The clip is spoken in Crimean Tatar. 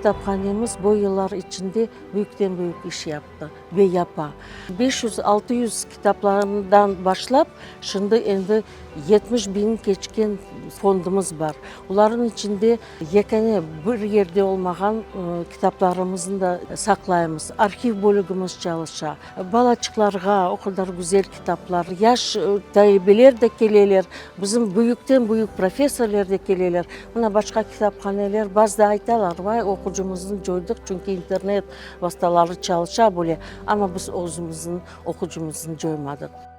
kitaphanemiz bu yıllar içinde büyükten-büyük iş yaptı ve yapa. 500, 600 kitaplarından başlap, şimdi endi 70 biñ keçken fondumız bar. Olarnıñ içinde yekâne, bir yerde olmağan kitaplarımıznı da saqlaymız. Arhiv bölügimiz çalışa. Balaçıqlarğa o qadar güzel kitaplar, yaş talebeler de keleler, bizim büyükten-büyük professorlar da keleler. Mına başqa kitaphaneler bazıda aytalar, vay, oqucımıznı coydıq, çünki internet vastaları çalışa bile, amma biz özümizniñ oqucımıznı coymadıq.